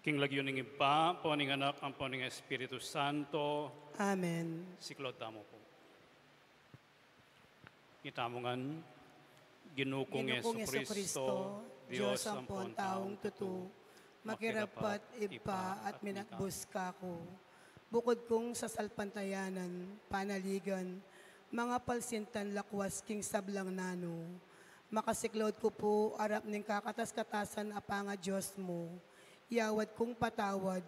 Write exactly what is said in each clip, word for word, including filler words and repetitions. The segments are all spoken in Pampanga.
King lagyu ning Ibpa, ampo ning Anak, ampo ning Espiritu Santo. Amen. Siklaud tamu pu. Itamu ngan. Ginu kung Ginu kung Jesucristo, Jesucristo, Dios Dios ampon ampon taung taung tutu, tutu, makirapat, makirapat, Ibpa, Ibpa, at at minakbus kaku. Bukud kung sasalpantayanan, panaligan, mga palsintan lakwas king sablang nanu. Makasiklaud ku pu arap ning kakatas-katasan a panga-Dios mu, yawad kung patawad,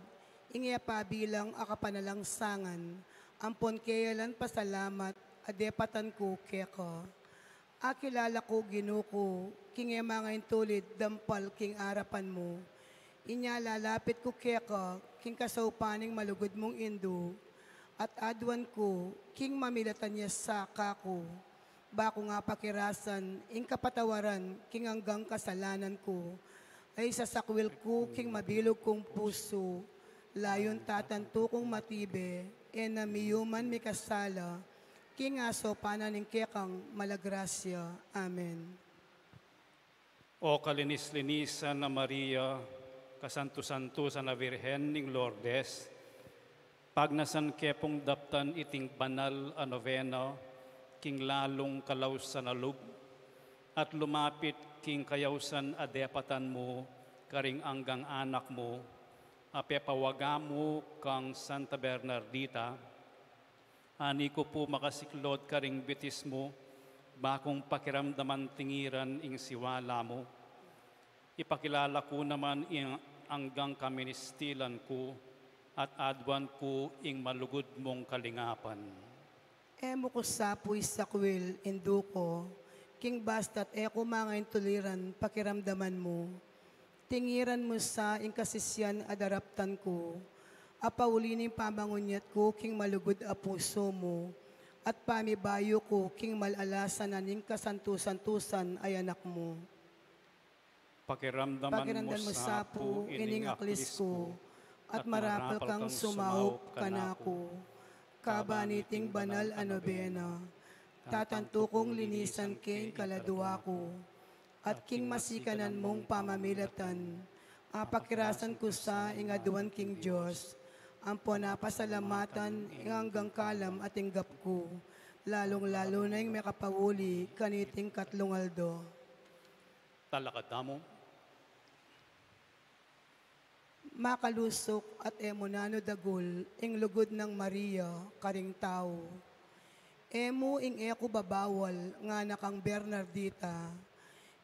ing e pabilang a kapanalangsangan, ampon keyalan pasalamat a depatan ku keka. Akilala ku, Ginu ku, king e mangaintulid dampal king arapan mu. Inya lalapit ku keka king kasaupan ning malugud mung Indu, at aduan ku king mamilatan ya sa kaku. Ba ku ngan pakirasan ing kapatawaran king anggang kasalanan ku, ay sasakwil ku king mabilug kung pusu, layun tatantu kung matibe, e na miyuman mikasala, king asaupan na ning kekang mala grasya. Amen. O kalinis-linisan a Maria, kasantu-santusan a Virgen ning Lourdes, pagnasan ke pung daptan iting banal a novena, king lalung kalausan a lub, at lumapit king kayausan a depatan mu, karing anggang anak mu, a pepawaga mu kang Santa Bernardita, ani ku pu makasiklaud karing bitis mu, ba kung pakiramdaman tingiran ing siwala mu. Ipakilala ku naman ing anggang kaministilan ku, at aduan ku ing malugud mung kalingapan. E mu ku sa pu isakwil, Indu ku, king basta't e ku mangaintuliran pakiramdaman mu. Tingiran mu sa ing kasisian a daraptan ku, a pauli ning pamangunyat ku king malugud a pusu mu, at pamibayu ku king mal-alasan na ning kasantu-santusan a Anak mu. Pakiramdaman Pakiramdaman mu mu sa sa pu pu ining ining aklis aklis ku, ku, at at marapal marapal kang kang sumaup sumaup kanaku. kanaku. Kaba niting banal a nobena, tatantu kung linisan ke ing kaladua ku, at king masikanan mung pamamilatan, apakirasan ku sa ing aduan king Dios, ampon apasalamatan ing anggang kalam a tinggap ku, lalung-lalu na ing mekapauli kaniting katlung aldo. Talakad tamu. Makalusuk at e mu nanu dagul ing lugud nang Maria karing tau. E mu ing e ku babawal ngana kang Bernardita,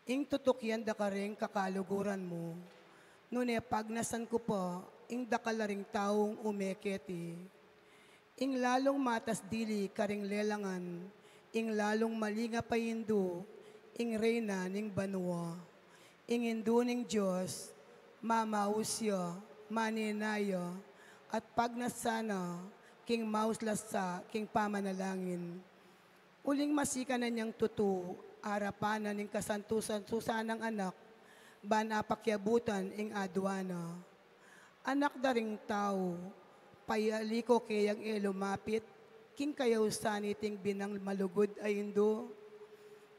ing tutukian da karing kakaluguran mu, nune pagnasan ku pa ing dakal a ring taung ume keti. Ing lalung matas dili karing lelangan, ing lalung malingap a Indu, ing Reyna ning banua. Ing Indu ning Dios, mamaus ya, manenaya, at pagnasan na king maus la sa king pamanalangin. Uling masikanan yang tutu, arapan na ning kasantu-santusan nang Anak, ban apakiabutan ing aduan na. Anak da ring tau, paiali ko keyang e lumapit king kayausan niting binang malugud a Indu.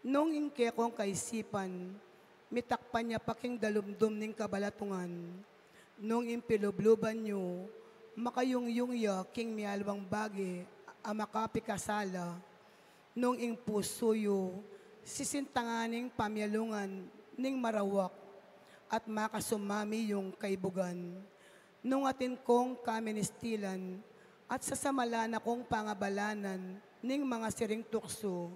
Nung ing kekong kaisipan, mitakpan ya pa king dalumdum ning kabalatungan. Nung ing pilubluban yu, makayungyung ya king mialiwang bage a makapikasala. Nung ing pusu yu, sisintangan ning pamialungan ning marawak, at makasumami yung kaibugan. Nung atin kong kaministilan, at sasamalan akong pangabalanan ning mangasiring tuksu,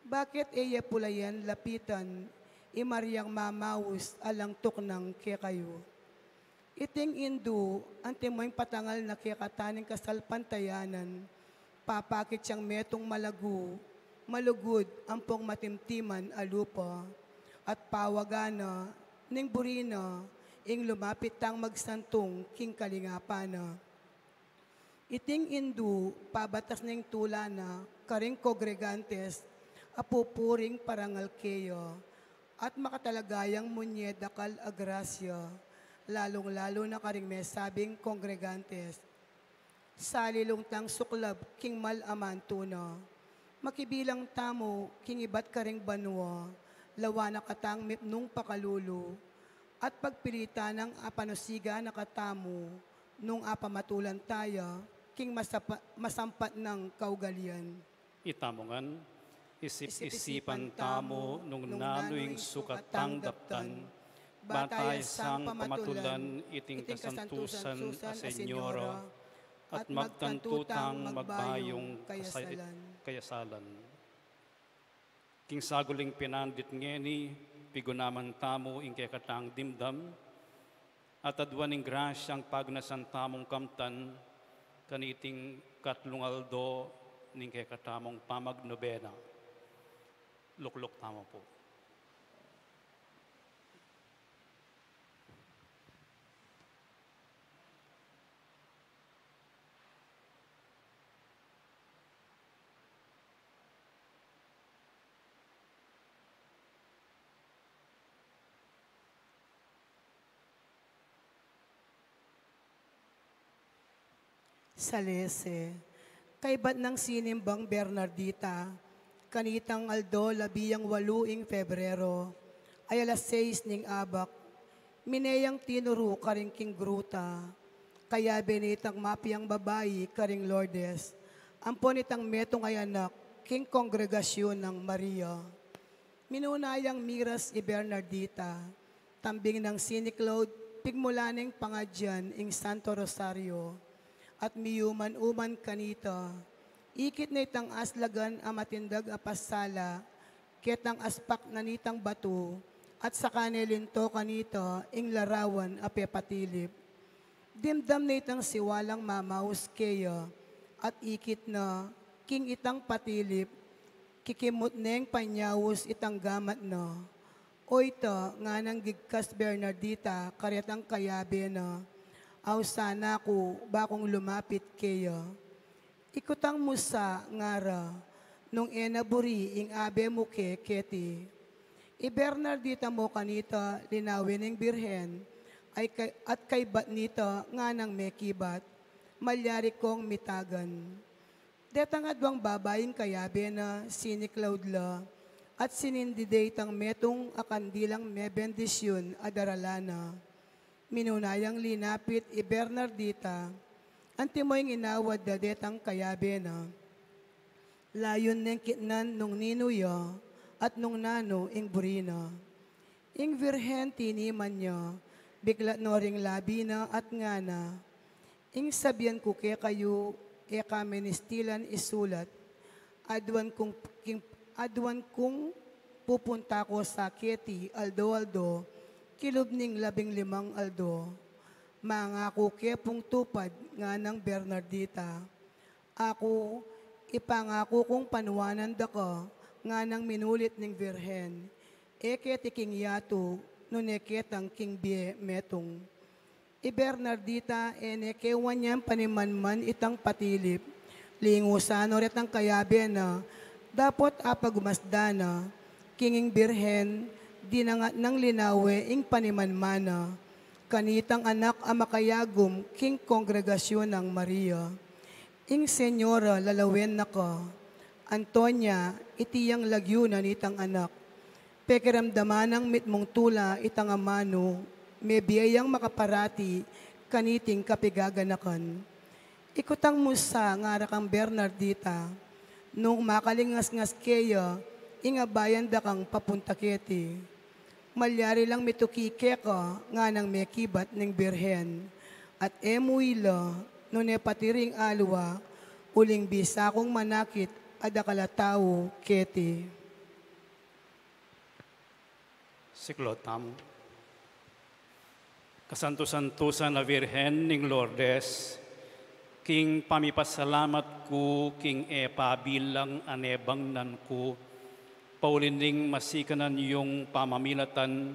bakit e ye pulayan lapitan i Mariang mamaus alang tuknang kekayu? Iting Indu, antimo ing patangal na kekataning kasalpantayanan, papakit yang metung malagu, malugud, ampong matimtiman a lupa, at pawagan na ning buri na ing lumapit tang magsantung king kalingapan na. Iting Indu, pabatas ning tula na karing kongregantes a pupuring parangal keya, at makatalaga yang munye dakal a grasya, lalung-lalu na karing mesabing kongregantes. Salilung tang suklab king mal a mantu na. Makibilang tamu king ibat karing banua, lawan na katang mipnung pakalulu, At pagpilitan nang apanusigan na katamu nung apamatulan taya king masapa-, masampat nang kaugalian. Itamu ngan, isip-isipan tamu nung nanu ing sukat tang daptan, ba taya sang pamatulan iting kasantusan a Senyora, at magtantu tang magbayung kasay-, kayasalan. King saguling pinandit ngeni, pigunaman tamu ing kekatang dimdam, at aduan ing grasyang pagnasan tamung kamtan, kaniting katlung aldo ning kekatamung pamagnobena. Lukluk tamu pu. Salese. Kaybat nang sinimbang Bernardita, kanitang aldo labi yang walu ing Febrero, ay alas sais ning abak, mine yang tinuru karin king gruta, kayabe nitang mapiang babai karing Lourdes, ampon itang metung a anak king kongregasyun nang Maria. Minuna yang miras i Bernardita, tambing nang siniklaud, pigmula neng pangadyan ing Santo Rosario, at miyuman-uman kanita, ikit na itang aslagan a matindag a pasala, ketang aspak na nitang batu, at saka ne linto kanita ing larawan a pepatilip. Dimdam na itang siwalang mamaus keya, at ikit na, king itang patilip, kikimut neng panyaus itang gamat na. Oyta, nganang gigkas Bernardita karetang kayabe na, ausan na ku bakung lumapit keya. Ikutang mu sa, ngara, nung e na buri ing abe mu ke keti. I Bernardita mu kanita linawen ning Birhen, ay kay-, at kaybat nita nganang mekibat, malyari kong mitagan. Detang aduang babaing kayabe na siniklaud la, at sinindi de itang metung a kandilang mebendisyun a daralan na. Minuna yang linapit i Bernardita, antimo ing inawad da detang kayabe na. Layun neng kitnan nung ninu ya, at nung nanu ing buri na. Ing Virgen tiniman ya, biklat no ring labi na at ngana, ing sabian ku kekayu, e ka menistilan isulat, aduan kung, king, aduan kung pupunta ku sa keti aldo-aldo, kilub ning labing limang aldo. Mangaku ke pung tupad, nganang Bernardita. Aku, ipangaku kung panuanan da ka, nganang minulit ning Virgen. E keti king yatu, nune ketang king bie metung. I Bernardita, e ne kewan yang panimanman itang patilip. Lingusan no retang kayabe na, dapot apagumasdan na, king ing Birhen, dinangat nang linawe ing panimanman na, kanitang anak a makayagum king kongregasyun nang Maria. Ing Senyora lalawen na ka. Antonia, iti yang lagyu na nitang anak. Pekiramdaman nang mitmung tula itang amanu, mebie yang makaparati kaniting kapigaganakan. Ikutang mu sa, ngara kang Bernardita, nung makalingasngas keya, ing abayan da kang papunta keti. Malyari lang mituki keka, nganang mekibat ning Birhen. At e mu ila, nune pati ring aliwa, uling bisa kung manakit a dakal a tau keti. Siklaud tamu. Kasantu-santusan a Virgen ning Lourdes, king pamipasalamat ku king e pabilang a nebangnan ku, pauli ning masikanan yung pamamilatan,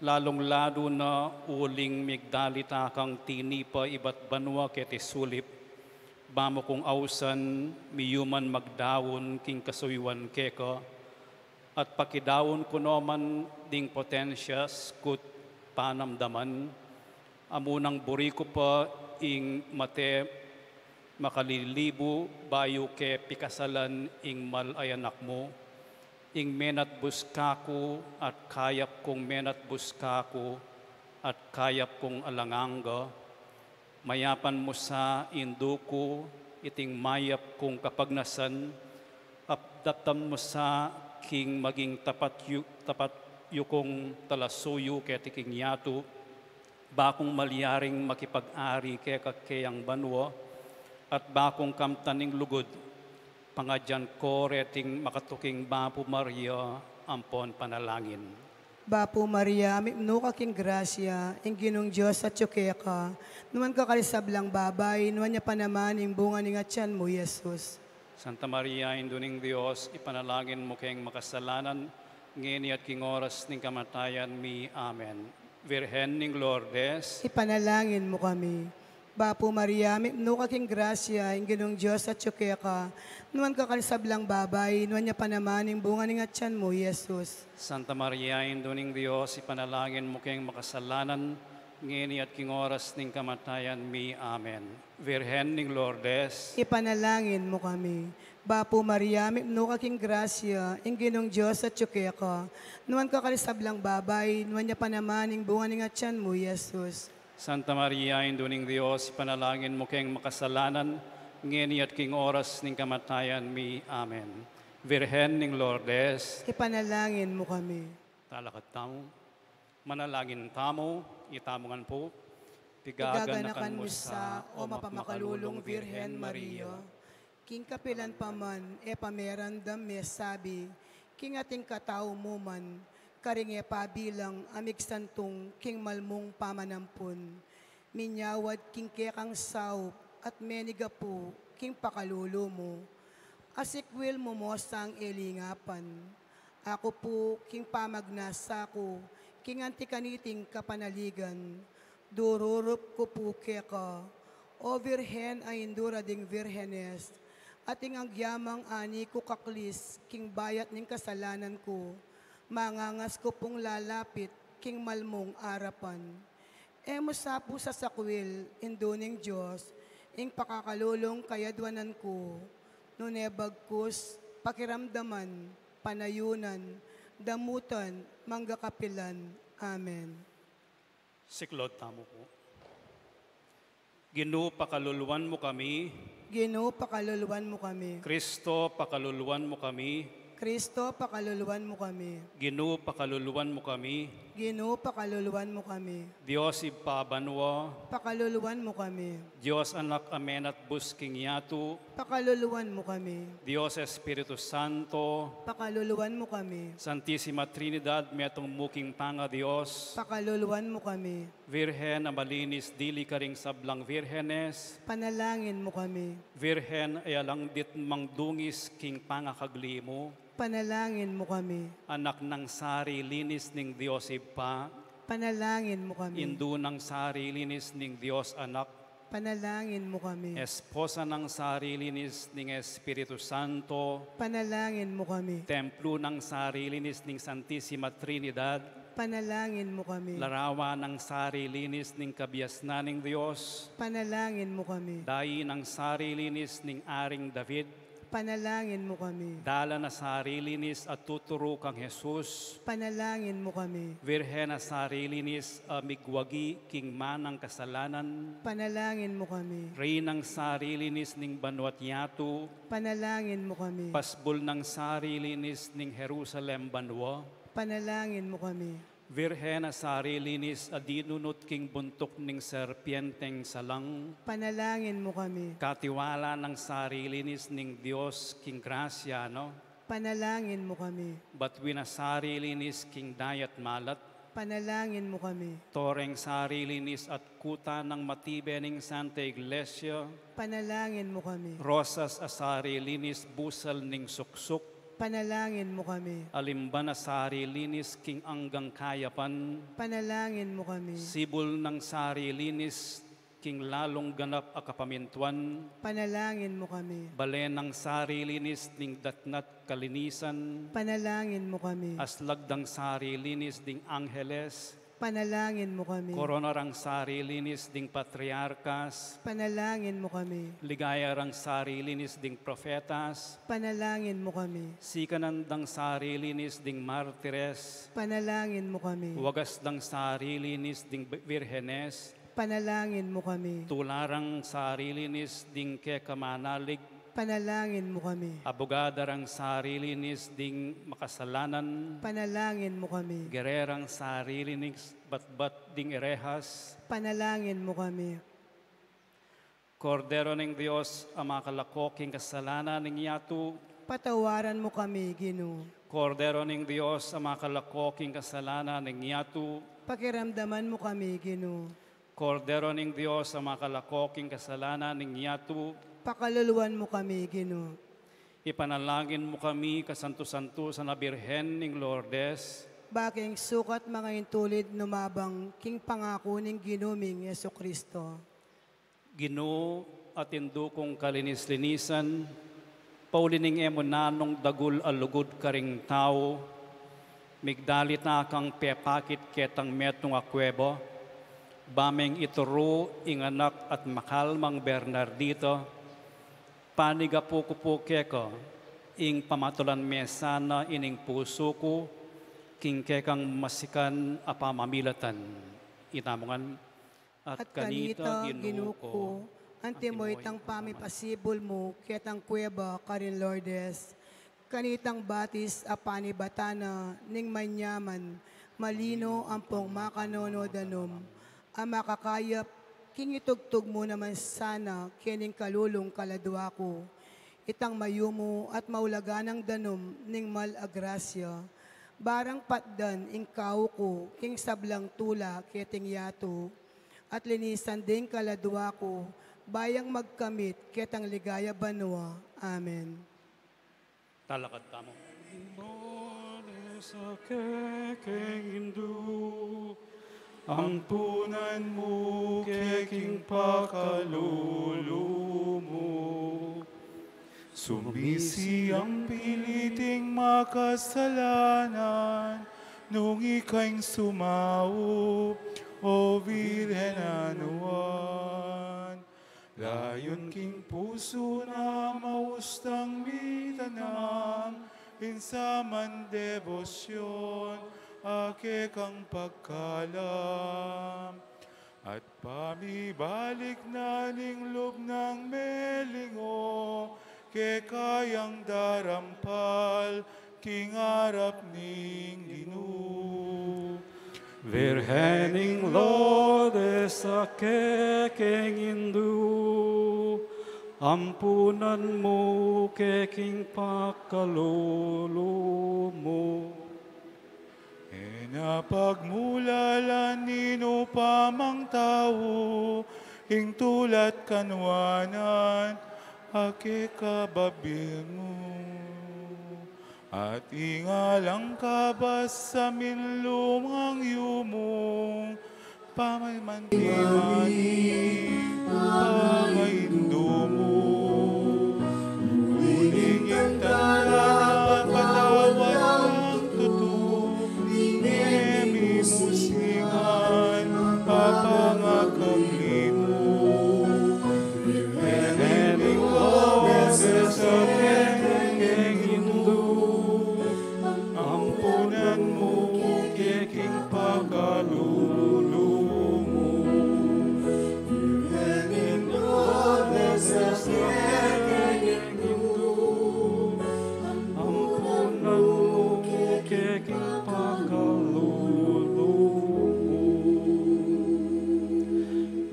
lalung-lalu na uling migdalita kang tinipa ibat banua keti sulip, ba mu kung ausan miyuman magdaun king kasuyuan keka, at pakidaun ku no man ding potensyas ku't panamdaman, amu nang buri ku pa ing mate makalilibu bayu ke pikasalan ing mal a anak mu, ing menatbus kaku at kayap kung menatbus kaku, at kayap kung alang angga, mayapan mu sa, Indu ku, iting mayap kung kapagnasan, at daptan mu sa king maging tapat yu-, tapat yukung talasuyu keti king yatu, ba kung malyaring makipag-ari keka keyang banua, at ba kung kamtan ning lugud, pangadyan ko reting makatuking Bapu Maria ampon panalangin. Bapu Maria, mipnu ka king grasya, ing Ginung Dios atyu keka, nuan ka karing sablang babai, nuan ya pa naman ing bunga ning atyan mu, Jesus. Santa Maria, Indu ning Dios, ipanalangin mu keng makasalanan, ngeni at king oras ning kamatayan mi. Amen. Virgen ning Lourdes, ipanalangin mu kami. Bapu Maria, mipnu ka king grasya, ing Ginung Dios atyu keka, nuan ka karing sablang babai, nuan ya pa naman ing bunga ning atyan mu, Jesus. Santa Maria, Indu ning Dios, ipanalangin mu keng makasalanan, ngeni at king oras ning kamatayan mi. Amen. Virgen ning Lourdes, ipanalangin mu kami. Bapu Maria, mipnu ka king grasya, ing Ginung Dios atyu keka, nuan ka karing sablang babai, nuan ya pa naman ing bunga ning atyan mu, Jesus. Santa Maria, Indu ning Dios, ipanalangin mu keng makasalanan, ngeni at king oras ning kamatayan mi. Amen. Virgen ning Lourdes, ipanalangin mu kami. Talakad tamu. Manalangin tamu, itamu ngan pu. Pigaganakan mu sa, o mapamakalulung Virgen Maria, king kapilan pa man e pameramdam mesabi king ating katau mu man, karing e pabilang a migsantung king malmung pamanampun, minyawad king kekang saup at menigapu king pakalulu mu. Asikwil mu mo sang e lingapan. Aku pu king pamagnasa ku king anti kaniting kapanaligan, dururup ku pu keka, o Virgen a Indu ra ding virgenes, at ing agyamang ani ku kaklis king bayat ning kasalanan ku, mangangas ku pung lalapit king malmung arapan. E mu sa pu sasakwil, Indu ning Dios, ing pakakalulung kayadwanan ku, nune bagkus pakiramdaman, panayunan, damutan, mangga kapilan. Amen. Siklaud tamu pu. Ginu, pakaluluan mu kami. Ginu, pakaluluan mu kami. Kristo, pakaluluan mu kami. Kristo, pakaluluan mu kami. Ginu, pakaluluan mu kami. Ginu, pakaluluan mu kami. Dios Ibpa banua, pakaluluan mu kami. Dios Anak a menatbus king yatu, pakaluluan mu kami. Dios Espiritu Santo, pakaluluan mu kami. Santisima Trinidad, metung mu king panga-Dios, pakaluluan mu kami. Virgen a malinis dili karing sablang virgenes, panalangin mu kami. Virgen a alang ditmang dungis king pangakagli mu, panalangin mu kami. Anak nang sarilinis ning Dios Ibpa, panalangin mu kami. Indu nang sarilinis ning Dios Anak, panalangin mu kami. Esposa nang sarilinis ning Espiritu Santo, panalangin mu kami. Templo nang sarilinis ning Santisima Trinidad, panalangin mu kami. Larawan nang sarilinis ning kabiasnan ning Dios, panalangin mu kami. Dayi nang sarilinis ning Aring David, panalangin mu kami. Dalan a sarilinis a tuturu kang Jesus, panalangin mu kami. Virgen a sarilinis a migwagi king manang kasalanan, panalangin mu kami. Reynang sarilinis ning banua't yatu, panalangin mu kami. Pasbul nang sarilinis ning Jerusalem banua, panalangin mu kami. Virgen a sarilinis a dinunut king buntuk ning serpienteng salang, panalangin mu kami. Katiwala nang sarilinis ning Dios king grasya, no? Panalangin mu kami. Batuin a sarilinis king dayat malat, panalangin mu kami. Toreng sarilinis at kuta nang matibe ning Santa Iglesia, panalangin mu kami. Rosas a sarilinis busal ning suksuk, panalangin mu kami. Alimban a sarilinis king anggang kayapan, panalangin mu kami. Sibul nang sarilinis king lalung ganap a kapamintuan, panalangin mu kami. Bale nang sarilinis ning datna't kalinisan, panalangin mu kami. Aslag dang sarilinis ding angheles, Panalangin mu kami. Korona rang sarili nis ding patriarkas. Panalangin mu kami. Ligaya rang sarili nis ding profetas. Panalangin mu kami. Sikanan dang sarili nis ding martires. Panalangin mu kami. Wagas dang sarili nis ding bi-, birhenes. Panalangin mu kami. Tula rang sarili nis ding keka manalig. Panalangin mu kami. Abugada rang sarili nis ding makasalanan. Panalangin mu kami. Gererang sarili nis batbat ding erehas. Panalangin mu kami. Kordero ning Dios, a makalako king kasalanan ning yatu. Patawaran mu kami, Ginu. Kordero ning Dios, a makalako king kasalanan ning yatu. Pakiramdaman mu kami, Ginu. Kordero ning Dios, a makalako king kasalanan ning yatu. Pakaluluan mu kami, Ginu. Ipanalangin mu kami, kasantu-santusan a Birhen ning Lourdes. Ba king sukat mangaintulid numabang king pangaku ning Ginu ming Jesucristo. Ginu, atindu kung kalinis-linisan, pauli ning e mu nanung dagul a lugud karing tau, migdalita kang pepakit ketang metung a kueba, ba meng ituru ing anak at makalmang Bernardita, panigapu ku pu keka, ing pamatulan me sana ining pusu ku, king kekang masikan a pamamilatan. Itamu ngan. At kanita, Ginu ku, antimo itang pamipasibul mu ketang kueba karin Lourdes, kanitang batis a panibatan na ning manyaman, malino ampong makanunu danum, a makakayap king itugtug mu naman sana kening kalulung kaladua ku, itang mayumu at maulagan a danum ning mal a grasya, barang patdan ing kau ku king sablang tula keting yatu, at linisan ding kaladua ku, ba yang magkamit ketang ligaya banua. Amen. Talakad tamu. Lord, sa kekeng indu, ampunan mu keking pakalulu mu. Sumisi ang piliting makasalanan, nung ika ing sumaup, O Birhen a nuan. Layun king pusu na maustang mitanam, ing saman debosyon, a kekang pagkalam. At pamibalik na ning lub nang melingo, keka yang darampal, king arap ning Ginu. Birhen ning Lourdes, sa kekeng indu, ampunan mu keking pakalulu mu. E na pagmulalan ninu pamang tau, ing tula't kanuanan, a kekababie mu. At ing alang kabas a minlum nang yumung, pamagmani-mani, pangaindu mu. Uling ing tanda na patawad nang tutu, ning e mi musingan, a pangakabli mu. Birhen ning Lourdes, sa kekeng indu, ampunan mu keking pakalulu mu. Birhen ning Lourdes, sa kekeng indu, ampunan mu keking pakalulu mu.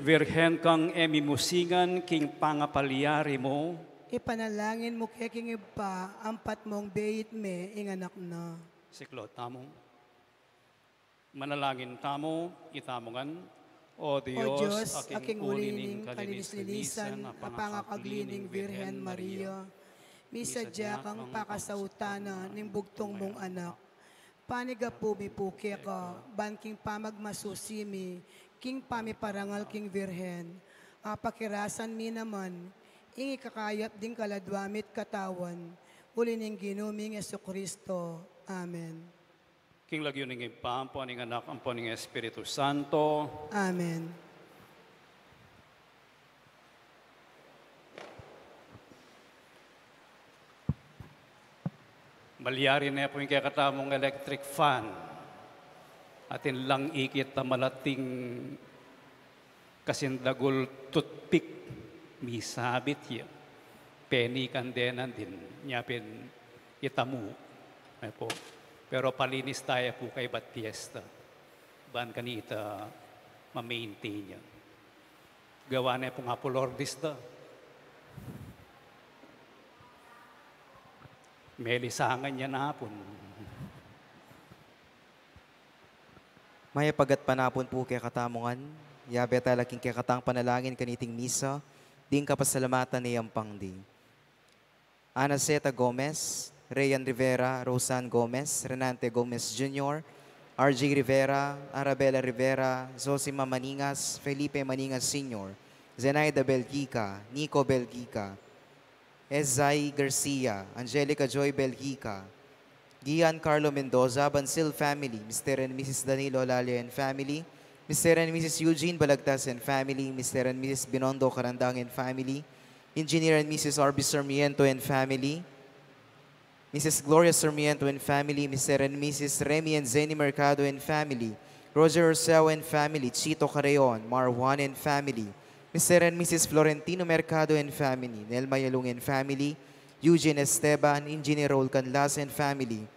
Birhen kang e mi musingan king pangapalyari mu. Ipanalangin mu keking Ibpa, ampat mung beit me ing anak na. Siklaud tamu. Manalangin tamu, itamu ngan. O Dios, a king uli ning kalinis-linisan, a pangakagli ning Birhen Maria, misadya kang pakasautan na ning bugtung mung anak. Panigapu mi pu keka, ban king pamagmasusi mi, king pamiparangal king Birhen, a pakirasan mi naman, ing ikakayap ding kaladua mi't katawan, uli ning Ginu ming Jesucristo. Amen. King lagyu ning Ibpa, ampo ning Anak, ampo ning Espiritu Santo. Amen. Malyari ne pu ing kekatamung electric fan. Atin lang ikit a malating kasindagul toothpick, misabit ya. Penikan denan din, nya pin itamu. Ay po. Pero palinis taya pu kaybat piyesta. Ban kanita ma-maintain ya. Gawa ne pung Apo Lourdes da. Melisangan ya napun. Mayap a gatpanapun pu kekatamu ngan, yabe tala king kekatang panalangin kaniting misa, ding kapasalamatan ne yampang di Anaceta Gomez, Rayan Rivera, Rosan Gomez, Renante Gomez Junior, R J Rivera, Arabella Rivera, Zosima Maningas, Felipe Maningas Senior, Zenaida Belgica, Nico Belgica, Ezai Garcia, Angelica Joy Belgica, Gian Carlo Mendoza, Bansil family, Mister and Missus Danilo Lalia and family, Mister and Missus Eugene Balagtas and family, Mister and Missus Binondo Carandang and family, Engineer and Missus R B Sarmiento and family, Missus Gloria Sarmiento and family, Mister and Missus Remy and Zenny Mercado and family, Roger Roseo and family, Chito Carreon, Mar Juan and family, Mister and Missus Florentino Mercado and family, Nelma Yalung and family, Eugene Esteban, Engineer Raul Canlas and family,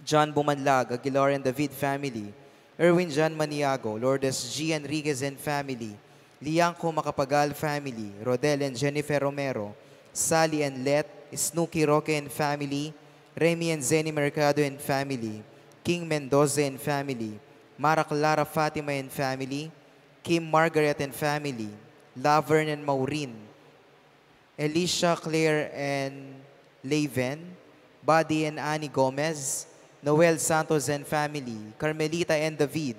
John Bumanlag, Aguilar and David family, Erwin John Maniago, Lourdes G Enriquez and family, Lianco Macapagal family, Rodel and Jennifer Romero, Sally and Let, Snooky Roque and family, Remy and Zenny Mercado and family, King Mendoza and family, Mara Clara Fatima and family, Kim Margaret and family, Laverne and Maureen, Elisha Claire and Laven, Buddy and Annie Gomez, Noel Santos and family, Carmelita and David,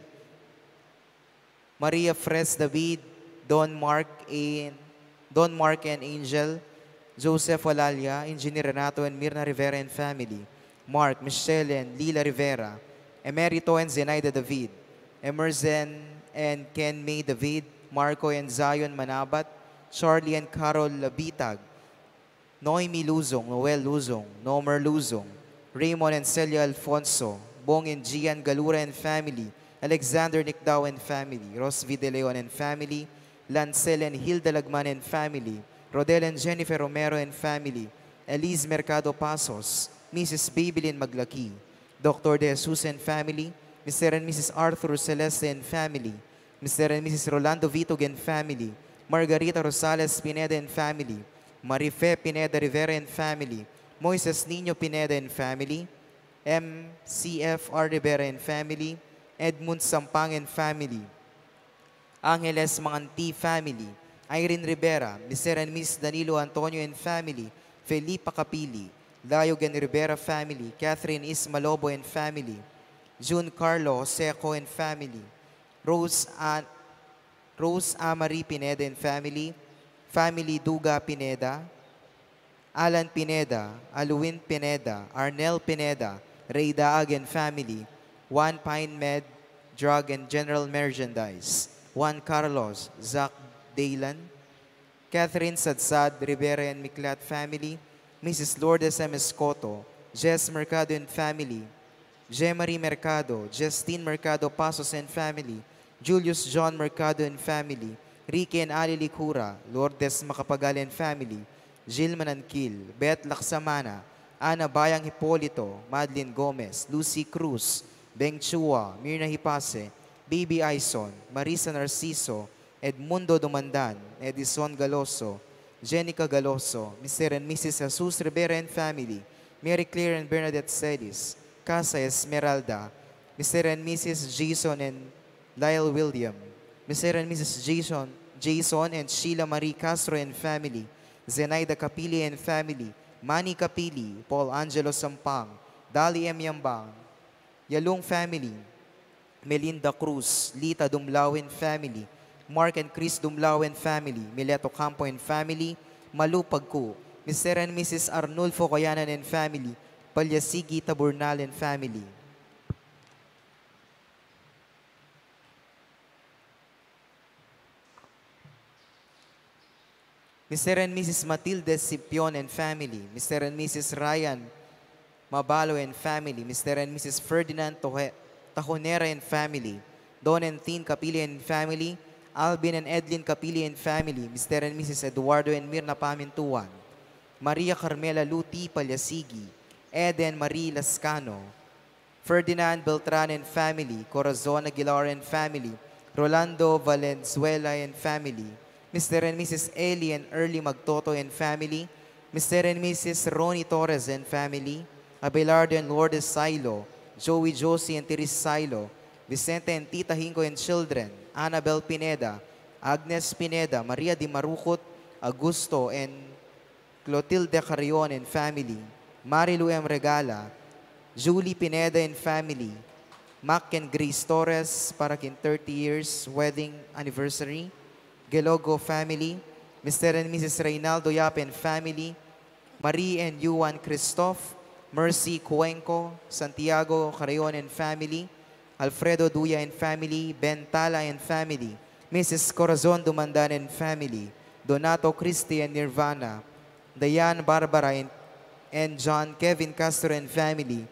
Maria Fres David, Don Mark and, Don Mark and Angel, Joseph Olalia, Engineer Renato and Mirna Rivera and family, Mark, Michelle and Lila Rivera, Emerito and Zenaida David, Emerson and Ken May David, Marco and Zion Manabat, Charlie and Carol Labitag, Noemi Luzon, Noel Luzon, Nomer Luzon, Raymond and Celia Alfonso, Bong and Gian Galura and family, Alexander Nicdao and family, Rosvi De Leon and family, Lancel and Hilda Lagman and family, Rodel and Jennifer Romero and family, Elise Mercado Pasos, Missus Babylin Maglaki, Doctor De Jesus and family, Mister and Missus Arthur Celeste and family, Mister and Missus Rolando Vitug and family, Margarita Rosales Pineda and family, Marife Pineda Rivera and family, Moises Niño Pineda and family, M C F R Rivera and family, Edmund Sampang and family, Angeles Manganti family, Irene Rivera, Mister and Missus Danilo Antonio and family, Felipa Capili, Layog and Rivera family, Catherine Ismalobo and family, June Carlo Seco and family, Rose Ann, Rose Amari Pineda and family, family Duga Pineda, Alan Pineda, Alwin Pineda, Arnel Pineda, Ray Daag and family, Juan Pine Med, Drug and General Merchandise, Juan Carlos, Zach Daylan, Catherine Sadsad Rivera and Miklat family, Missus Lourdes M Escoto, Jess Mercado and family, Jemary Mercado, Justin Mercado Pasos and family, Julius John Mercado and family, Ricky and Ali Licura, Lourdes Macapagal and family, Jill Mananquil, Beth Laksamana, Ana Bayang Hipolito, Madeline Gomez, Lucy Cruz, Beng Chua, Mirna Hipase, Baby Aison, Marisa Narciso, Edmundo Dumandan, Edison Galoso, Jenica Galoso, Mister and Missus Jesus Rivera and family, Mary Claire and Bernadette Celis, Casa Esmeralda, Mister and Missus Jason and Lyle William, Mister and Missus Jason, Jason and Sheila Marie Castro and family, Zenaida Capili and family, Manny Capili, Paul Angelo Sampang, Dali M Yambang, Yalung family, Melinda Cruz, Lita Dumlao and family, Mark and Chris Dumlao and family, Mileto Campo and family, Malu Pagku, Mister and Missus Arnulfo Coyanan and family, Palyasigi Taburnal and family. Mister and Missus Matilde Sipion and family, Mister and Missus Ryan Mabalo and family, Mister and Missus Ferdinand Tohe-, Tajonera and family, Don and Tin Capili and family, Alvin and Edlin Capili and family, Mister and Missus Eduardo and Mirna Pamintuan, Maria Carmela Luti Palyasigi, Eden Marie Lascano, Ferdinand Beltran and family, Corazon Aguilar and family, Rolando Valenzuela and family, Mister and Missus Eli and Early Magtoto and family, Mister and Missus Ronnie Torres and family, Abelardo and Lourdes Silo, Joey, Josie and Therese Silo, Vicente and Tita Hinco and children, Annabel Pineda, Agnes Pineda, Maria Di Marucut, Augusto and Clotilde Carrion and family, Marilu M. Regala, Julie Pineda and family, Mac and Grace Torres para king thirty years wedding anniversary, Gelogo family, Mister and Missus Reynaldo Yap and family, Marie and Yuan Christoph, Mercy Cuenco, Santiago Carrion and family, Alfredo Duya and family, Ben Tala and family, Missus Corazon Dumandan and family, Donato Christie and Nirvana, Diane Barbara and, and John Kevin Castro and family,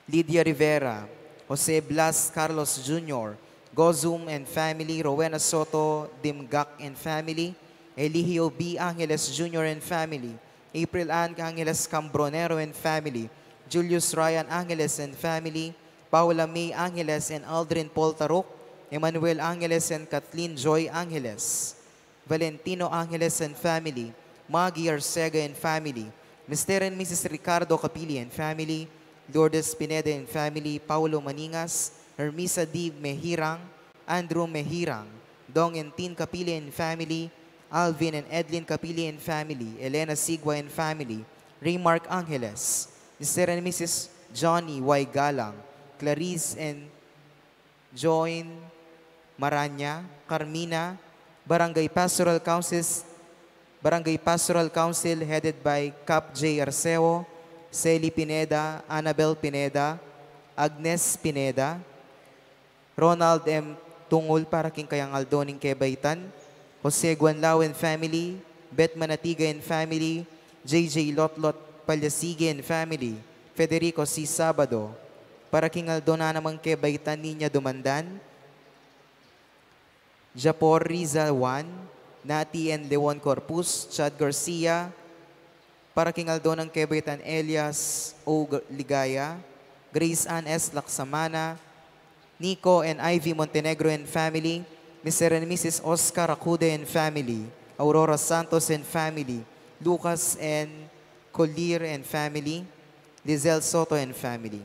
Lydia Rivera, Jose Blas Carlos Junior, Gozum and family, Rowena Soto Dimgak and family, Eligio B. Angeles Junior and family, April Ann Angeles Cambronero and family, Julius Ryan Angeles and family, Paula May Angeles and Aldrin Paul Taruk, Emmanuel Angeles and Kathleen Joy Angeles, Valentino Angeles and family, Maggie Arcega and family, Mister and Missus Ricardo Capili and family, Lourdes Pineda and family, Paulo Maningas, Hermisa D. Mehirang, Andrew Mehirang, Dong and Tin Capili and family, Alvin and Edlin Capili and family, Elena Sigua and family, Remark Angeles, Mister and Missus Johnny Y. Galang, Clarice and Join Maranya, Carmina, Barangay Pastoral Councils, Barangay Pastoral Council headed by Cap J. Arceo, Sally Pineda, Annabel Pineda, Agnes Pineda, Ronald M. Tungul para king kayang aldo ning kebaitan, Jose Guanlao and family, Beth Manatiga and family, J J Lotlot Palyasigi and family, Federico C. Sabado, para king aldo na namang kebaitan Niña Dumandan, Japor Riza Juan, Nati and Leon Corpus, Chad Garcia, para king aldo nang kebaitan Elias O. G-, Ligaya, Grace Ann S. Laksamana, Nico and Ivy Montenegro and family, Mister and Missus Oscar Acude and family, Aurora Santos and family, Lucas and Colir and family, Lizelle Soto and family.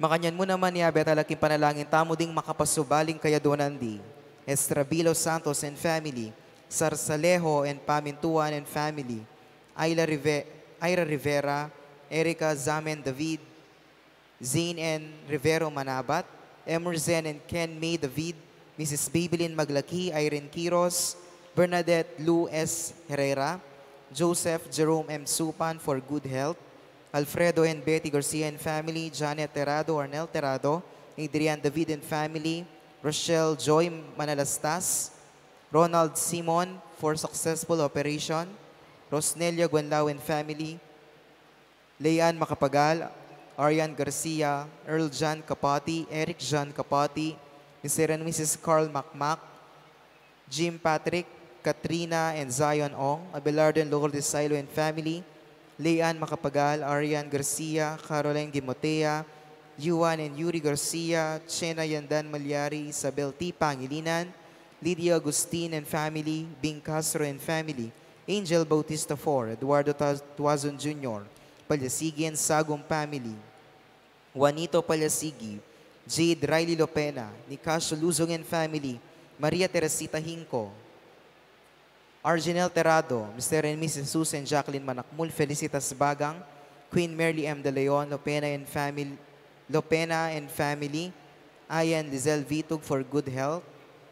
Makanyan mu naman, yabe tala king panalangin tamu ding makapasubaling kayaduanan di Estrabilo Santos and family, Sarsalejo and Pamintuan and family, Ayla Rive-, Ira Rivera, Erica Zaman David, Zane and Rivero Manabat, Emerson and Ken May David, Missus Babylin Maglaki, Irene Quiros, Bernadette Lou S. Herrera, Joseph Jerome M. Supan for good health, Alfredo and Betty Garcia and family, Janet Terado, Arnel Terado, Adrian David and family, Rochelle Joy Manalastas, Ronald Simon for successful operation, Rosnelia Guanlao and family, Leanne Macapagal, Arian Garcia, Earl John Capati, Eric John Capati, Mister and Missus Carl Macmac, Jim Patrick, Katrina and Zion Ong, Abelardo and Lourdes Silo and family, Leanne Macapagal, Arian Garcia, Caroline Gimotea, Yuan and Yuri Garcia, Chena Yandan Malyari, Isabel T. Pangilinan, Lydia Agustin and family, Bing Castro and family, Angel Bautista four, Eduardo Taz-, Tuazon Junior, Palyasigi and Sagum family, Juanito Palyasigi, Jade Riley Lopena, Nicasio Luzon and family, Maria Teresita Hinco, Arginel Terado, Mister and Missus Susan Jacqueline Manakmul, Felicitas Bagang, Queen Merly M. De Leon, Lopena and family, Lopena and family, Ayan Lizelle Vitug for good health,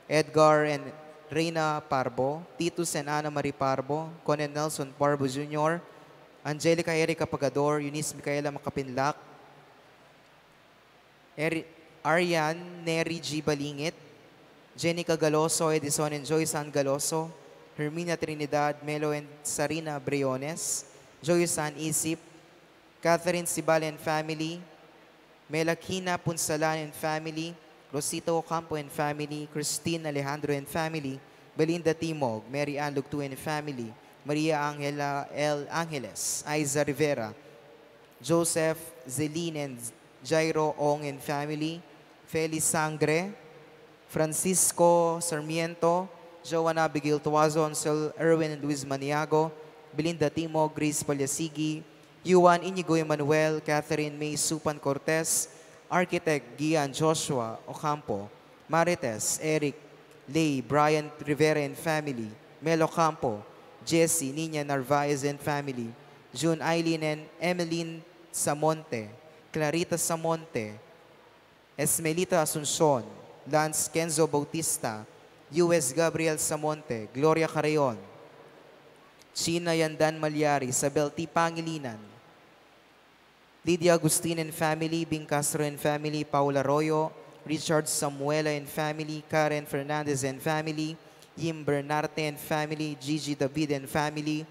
Edgar and Reina Parbo, Titus and Ana Marie Parbo, Conan Nelson Parbo Junior, Angelica Erica Pagador, Eunice Micaela Makapinlak, Eri-, Arian Neri G. Balingit, Jenica Galoso, Edison and Joyce Ann Galoso, Hermina Trinidad, Melo and Sarina Briones, Joyce Ann Isip, Catherine Sibal and family, Melakina Punsalan and family, Rosita Ocampo and family, Christine Alejandro and family, Belinda Timog, Mary Ann Lugtu and family, Maria Angela L. Angeles, Aiza Rivera, Joseph Zelin and Jairo Ong and family, Felix Sangre, Francisco Sarmiento, Joan Abigail Tuazon, Sir Erwin and Luis Maniago, Belinda Timog, Grace Palyasigi, Juan Inigo Emanuel, Catherine May Supan Cortez, Architect Gian Joshua Ocampo, Marites, Eric, Lay, Brian Rivera and family, Melo Campo, Jesse, Nina Narvaez and family, June Eileen and Emeline Samonte, Clarita Samonte, Esmelita Asuncion, Lance Kenzo Bautista, U S Gabriel Samonte, Gloria Carreon, China Yandan Malyari, Isabel T. Pangilinan, Lydia Agustin and family, Bing Castro and family, Paul Arroyo, Richard Samuela and family, Karen Fernandez and family, Yim Bernarte and family, Gigi David and family,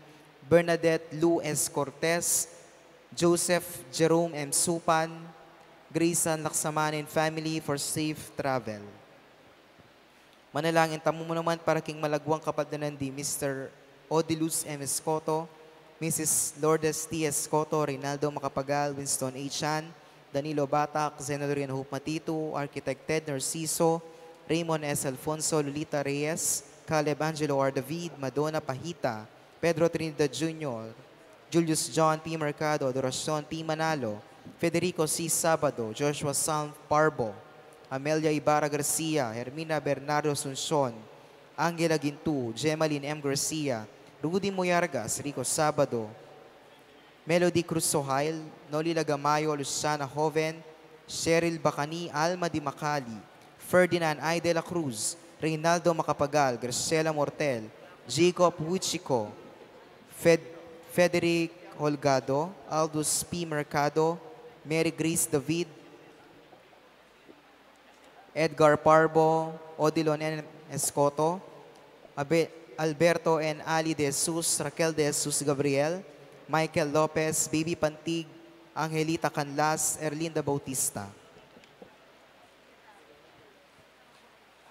Bernadette Lu S. Cortez, Joseph Jerome M. Supan, Grace Ann Laksaman and family for safe travel. Manalangin tamu mu naman para king malagwang kapatdan nang di Mister Odilus M. Escoto, Missus Lourdes T. Escoto, Reynaldo Macapagal, Winston H. Chan, Danilo Batak, Zenodorian Hope Matitu, Architect Ted Narciso, Raymond S. Alfonso, Lolita Reyes, Caleb Angelo R. David, Madonna Pahita, Pedro Trinidad Junior, Julius John P. Mercado, Adoracion P. Manalo, Federico C. Sabado, Joshua Sam Parbo, Amelia Ibarra Garcia, Hermina Bernardo Asuncion, Angela Gintu, Gemaline M. Garcia, Rudy Muyargas, Rico Sabado, Melody Cruz Sohail, Noli Lagamayo, Luciana Joven, Cheryl Bacani, Alma Di Macali, Ferdinand I. de la Cruz, Reynaldo Macapagal, Graciela Mortel, Jacob Huichico, Fed-, Frederick Holgado, Aldous P. Mercado, Mary Grace David, Edgar Parbo, Odilon N. Escoto, Abe-, Alberto N. Ali de Jesus, Raquel de Jesus Gabriel, Michael Lopez, Bibi Pantig, Angelita Canlas, Erlinda Bautista.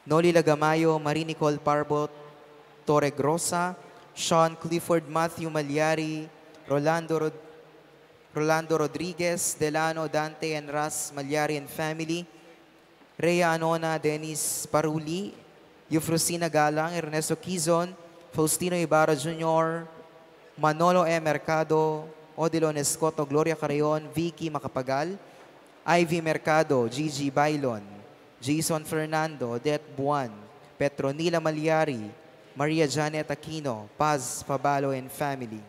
Noli Lagamayo, Marie Nicole Parbo, Torregrosa, Sean Clifford, Matthew Malyari, Rolando Rod-, Rolando Rodriguez, Delano, Dante and Ras Malyari and family, Rhea Anona, Dennis Paruli, Eufrosina Galang, Ernesto Quizon, Faustino Ibarra Junior, Manolo M. Mercado, Odilon Escoto, Gloria Carreon, Vicky Macapagal, Ivy Mercado, Gigi Bailon, Jason Fernando, Odette Buan, Petronila Malyari, Maria Janet Aquino, Paz Fabalo and family.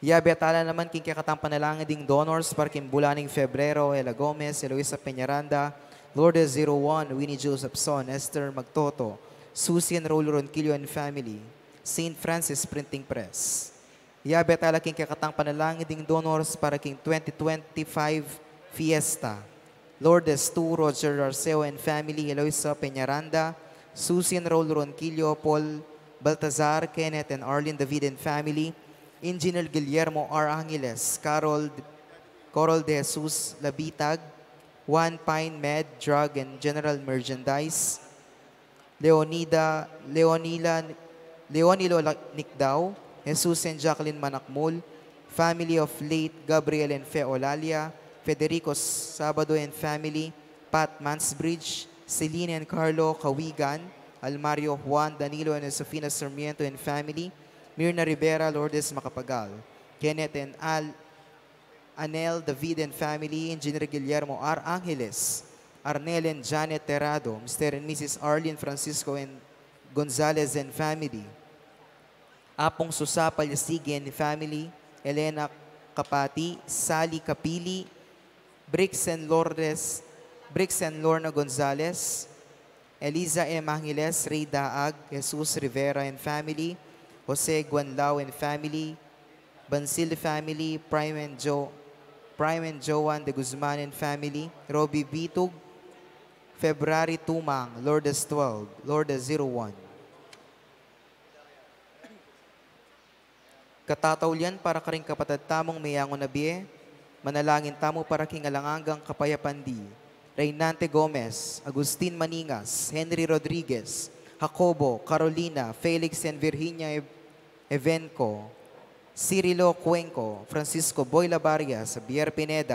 Yabe tala naman king kekatang panalangin ding donors para king bulan ning Febrero, Ella Gomez, Eloisa Peñaranda, Lourdes zero one, Winnie Josephson, Esther Magtoto, Susie and Raul Ronquillo and family, Saint Francis Printing Press. Yabe tala king kekatang panalangin ding donors para king twenty twenty-five Fiesta. Lourdes two, Roger Arceo and family, Eloisa Peñaranda, Susie and Raul Ronquillo, Paul Baltazar, Kenneth and Arlene David and family, Engineer Guillermo R. Angeles, Carol, Coral de Jesus Labitag, Juan Pine Med, Drug and General Merchandise, Leonida, Leonila, Leonilo La-, Nicdao, Jesus and Jacqueline Manakmul, family of late Gabriel and Fe Olalia, Federico Sabado and family, Pat Mansbridge, Celine and Carlo Cawigan, Almario Juan, Danilo and Josefina Sarmiento and family, Mirna Rivera, Lourdes Macapagal, Kenneth and Al, Anel David and family, Engineer Guillermo R. Angeles, Arnel and Janet Terrado, Mister and Missus Arlene Francisco and Gonzalez and family, Apong Susa Palyasigi and family, Elena Kapati, Sally Kapili, Bricks and Lourdes, Bricks and Lorna Gonzalez, Eliza M. Angeles, Ray Daag, Jesus Rivera and family, Jose Guanlao and family, Bansil family, Prime and Jo-, Prime and Joan de Guzman and family, Robbie Bitug, February Tumang, Lourdes twelve, Lourdes zero one. Katataulian para karing kapatad tamung meyangu na bie, manalangin tamu para king alang anggang kapayapan di Reynante Gomez, Agustin Maningas, Henry Rodriguez, Jacobo, Carolina, Felix and Virginia Ev-, Evenco, Cirilo Cuenco, Francisco Boy Labarias, Javier Pineda,